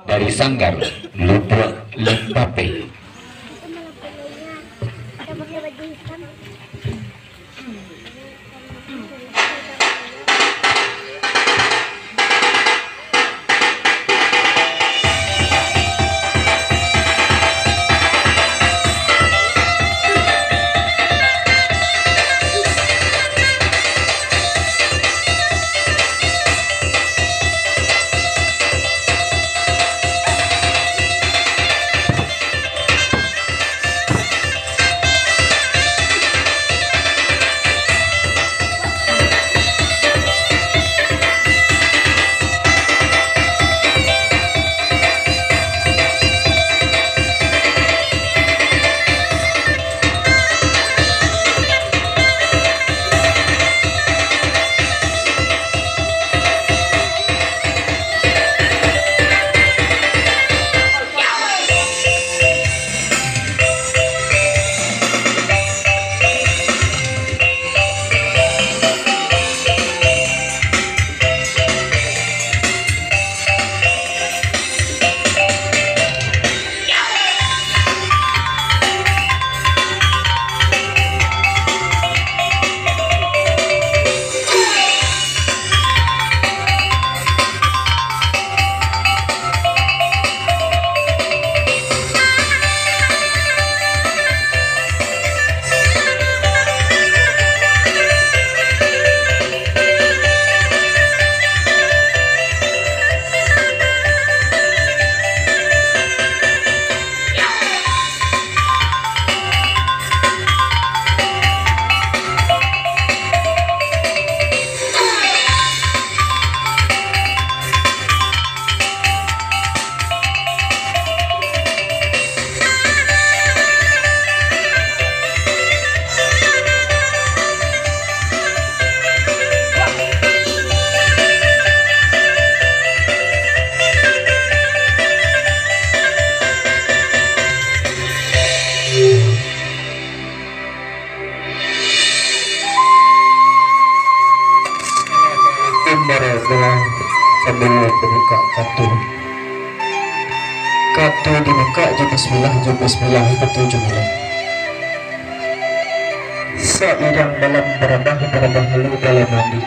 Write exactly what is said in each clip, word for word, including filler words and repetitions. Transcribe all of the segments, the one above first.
Dari Sanggar, Lubuak Lintapeh. Assalamualaikum warahmatullahi wabarakatuh. Sambil babukak kartu. Kartu dibukak jo bismillah, jo bismillah, kartu jo bismillah. Sairiang balam barabah, barabah lalu balam mandi.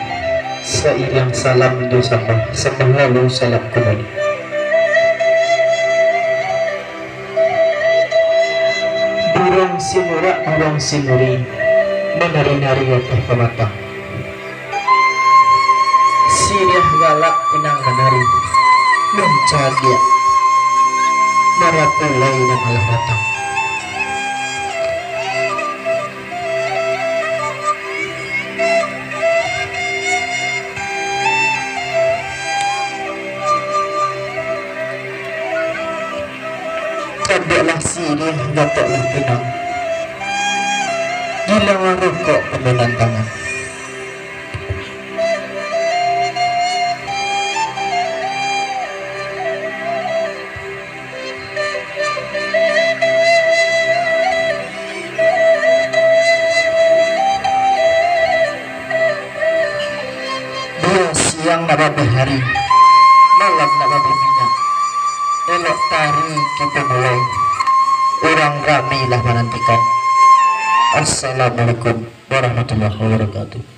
Sairiang salam jo sambah, sambah lalu salam kumbali. Buruang sinurak, buruang sinuri, manari-nari ateh pamatang. Siriah galak pinang manari, mancaliak, marapulai nan alah datang. Tabiaklah siriah, gatoklah pinang, gilang rokok pamenan tangan. Bia siang nak babeh hari, malam nak babeh minyak. Elok tari kito mulai, urang rami lah manantikan. Assalamualaikum warahmatullahi wabarakatuh.